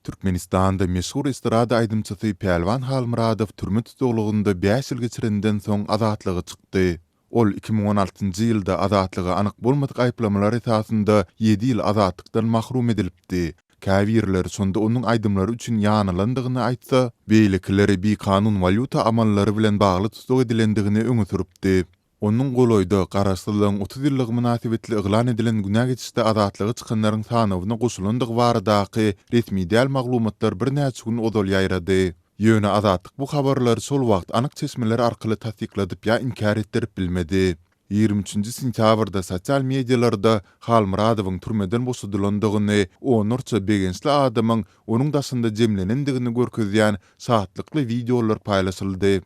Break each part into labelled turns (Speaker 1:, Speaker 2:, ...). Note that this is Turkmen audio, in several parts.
Speaker 1: Türkmenistanda meşhur estrada aýdymçysy Pälwan Halmyradow türme tussaglygynda bäş ýyl geçirenden soň azatlyga çykdy. Ol 2016-njy ýylda azatlyga anyk bolmadyk aýyplamalar esasynda ýedi ýyl azatlykdan mahrum edilipdi. Käbirleri şonda onuň aýdymlary üçin ýanylandygyny aýtsa, beýlekileri bikanun walýuta amallary bilen bagly tussag edilendigini öňe sürüpdi. Onuň golaýda, Garaşsyzlygyň 30 ýyllygy mynasybetli yglan edilen günä geçişde azatlyga çykanlaryň sanawyna goşulandygy baradaky resmi däl maglumatlar birnäçe gün ozal ýaýrady. Ýöne Azatlyk bu habarlary şol wagt anyk çeşmeler arkaly tassykladyp ýa inkär etdirip bilmedi. 23-nji sentýabrda sosial medialarda Halmyradowyň türmeden boşadylandygyny, onlarça begençli adamyň onuň daşynda jemlenendigini görkezýän şatlykly wideolar paýlaşyldy.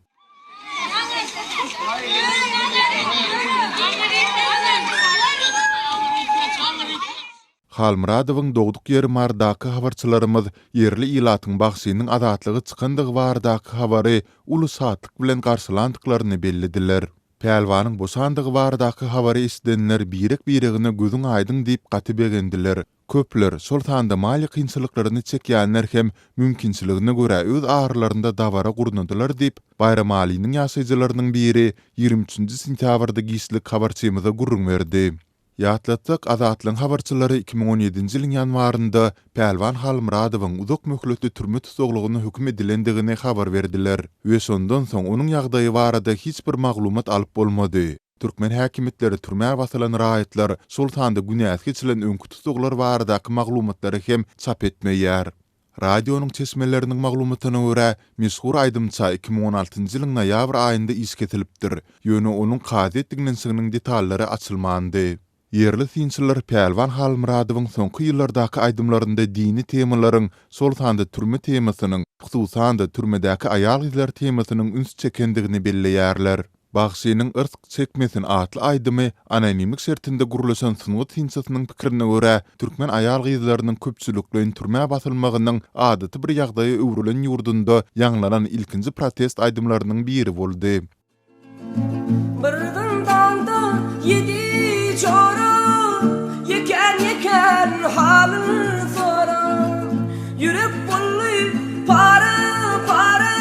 Speaker 1: Halmyradowyň dogduk ýeri Marydaky habarçylarymyz ýerli ilatyň bagşynyň azatlyga çykandygy baradaky habary uly şatlyk bilen garşylandyklaryny bellediler. Pälwanyň boşandygy baradaky habary eşidenler birek-biregine gözüň aýdyň diýip gaty begendiler. Köpler, şol sanda maliýe kynçylyklaryny çekýänler hem mümkinçiligine görä öz aralarynda dabara gurnadylar diýip, Baýramalynyň ýaşaýjylarynyň biri 23 nji sentýabrda giçlik habarçymyza gürrüň berdi. Ýatlatsak, Azatlygyň habarçylary 2017-nji ýylyň ýanwarynda Pälwan Halmyradowyň uzak möhletli türme tussaglygyna höküm edilendigini habar berdiler we şondan soň onuň ýagdaýy barada hiç bir maglumat alyp bolmady. Türkmen häkimiýetleri türmä basylan raýatlar, şol sanda günäsi geçilen öňki tussaglar baradaky maglumatlary hem çap etmeýär. Radionyň çeşmeleriniň maglumatyna görä, meşhur aýdymça 2016-njy ýylyň noýabr aýynda iş kesilipdir, ýöne onuň kazyýet diňlenişiginiň detallary açylmandy. Ýerli synçylar Pälwan Halmyradowyň soňky ýyllardaky aýdymlarynda dini temalaryň, şol sanda türme temasynyň, hususan-da, türmedäki aýal-gyzlar temasynyň üns çekendigini belleýärler. Bagşynyň Yrsg çekmesin atly aýdymy anonimlik şertinde gürleşen sungat synçysynyň pikirine görä, türkmen aýal-gyzlarynyň köpçülikleýin türmä basylmagynyň adaty bir ýagdaýa öwrülen ýurdunda ýaňlanan ilkinji protest aýdymlarynyň biri boldy.
Speaker 2: Bir zyndanda ýedi jora, Ýekän-ýekän halyn soran, Ýürek boldy para-para.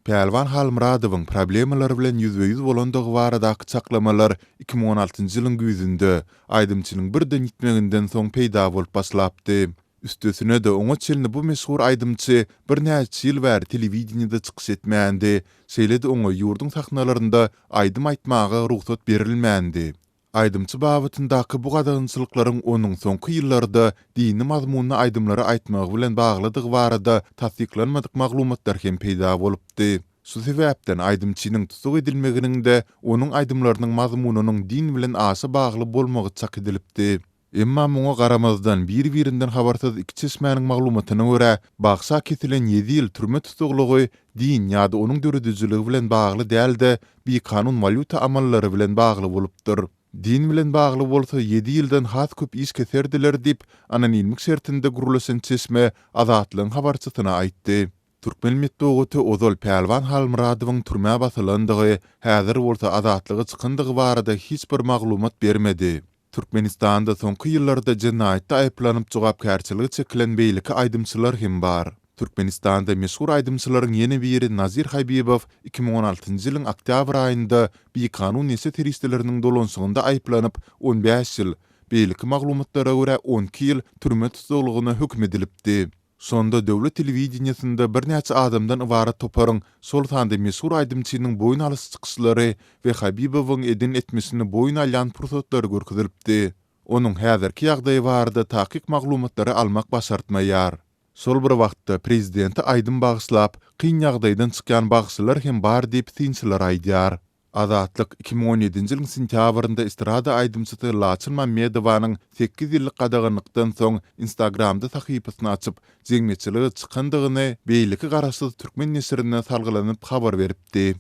Speaker 1: Pälwan Halmyradowyň problemalar bilen ýüzbe-ýüz bolandygy baradaky çaklamalar 2016-njy ýylyň güýzünde, aýdymçynyň birden ýitmeginden soň peýda bolup başlapdy. Üstesine-de, oňa çenli bu meşhur aýdymçy birnäçe ýyl bäri telewideniýede çykyş etmändi, şeýle-de oňa ýurduň sahnalarynda aýdym aýtmaga rugsat berilmändi. Aýdymçy babatyndaky bu gadagançylyklaryň onuň soňky ýyllarda dini mazmunly aýdymlary aýtmagy bilen baglydygy barada tassyklanmadyk maglumatlar hem peýda bolupdy. Şu sebäpden aýdymçynyň tussag edilmeginiň-de onuň aýdymlarynyň mazmunynyň din bilen aşa bagly bolmagy çak edilipdi. Emma muňa garamazdan, bir-birinden habarsyz iki çeşmäniň maglumatyna görä, bagşa kesilen ýedi ýyl türme tussaglygy din ýa-da onuň döredijiligi bilen bagly däl-de, bikanun walýuta amallary bilen bagly bolupdyr. Din bilen bagly bolsa, ýedi ýyldan has köp iş keserdiler diýip, anonimlik şertinde gürleşen çeşme Azatlygyň habarçysyna aýtdy. Türkmen metbugaty ozal Pälwan Halmyradowyň türmä basylandygy, häzir bolsa azatlyga çykandygy barada hiç bir maglumat bermedi. Türkmenistanda soňky ýyllarda jenaýatda aýyplanyp jogapkärçilige çekilen beýleki aýdymçylar hem bar. Türkmenistanda meşhur aýdymçylaryň ýene biri Nazir Habibow 2016-njy ýylyň oktýabr aýynda bikanun neşe serişdeleriniň dolanyşygynda aýyplanyp, 15 ýyl, beýleki maglumatlara görä 12 ýyl türme tussaglygyna höküm edilipdi. Şonda döwlet telewideniýesinde birnäçe adamdan ybarat toparyň, şol sanda meşhur aýdymçynyň boýun alyş çykyşlary we Habibowyň eden etmişini boýun alýan pursatlary görkezilipdi. Onuň häzirki ýagdaýy barada takyk maglumatlary almak başartmaýar. Şol bir wagtda, prezidente aýdym bagyşlap, kyn ýagdaýdan çykýan bagşylar hem bar diýip, synçylar aýdýar. Azatlyk 2017-nji ýylyň sentýabrynda estrada aýdymçysy Laçyn Mammedowanyň sekiz ýyllyk gadaganlykdan soň Instagramda sahypasyny açyp, jemgyýetçilige çykandygyny beýleki garaşsyz türkmen neşirine salgylanyp habar beripdi.